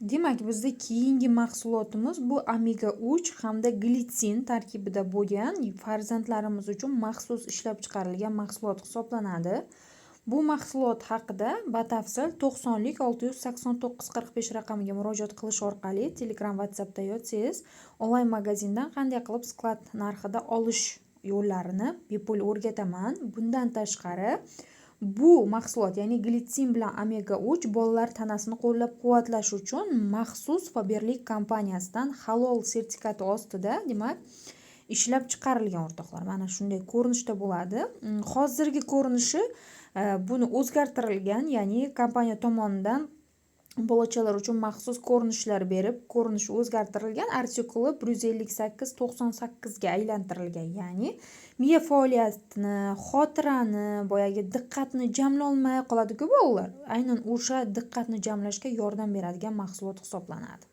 Demak, bizda keyingi mahsulotimiz bu omega 3 hamda glitsin tarkibida bo'lgan, farzandlarimiz uchun maxsus ishlab chiqarilgan mahsulot hisoblanadi. Bu mahsulot haqida batafsil 90 689 45 raqamiga murojaat qilish orqali Telegram, WhatsAppda yozsangiz, onlayn magazindan qanday qilib склад narxida olish yo'llarini bepul o'rgataman. Bundan tashqari, bu mahsulot, ya'ni glitsin bilan omega 3 bolalar tanasini qo'llab quvvatlash uchun maxsus Faberlic kompaniyasidan halol sertifikati ostida, demak, ishlab chiqarilgan, o'rtoqlar. Mana shunday ko'rinishda bo'ladi. Hozirgi ko'rinishi buni o'zgartirilgan, ya'ni kompaniya tomonidan bolachalar uchun maxsus ko'rinishlar berib, ko'rinishi o'zgartirilgan, artikuli 158 98 ga aylantirilgan. Ya'ni miya faoliyatini, xotirani, boyagi diqqatni jamlolmay qoladiku bolalar, aynan o'sha diqqatni jamlashga yordam beradigan mahsulot hisoblanadi.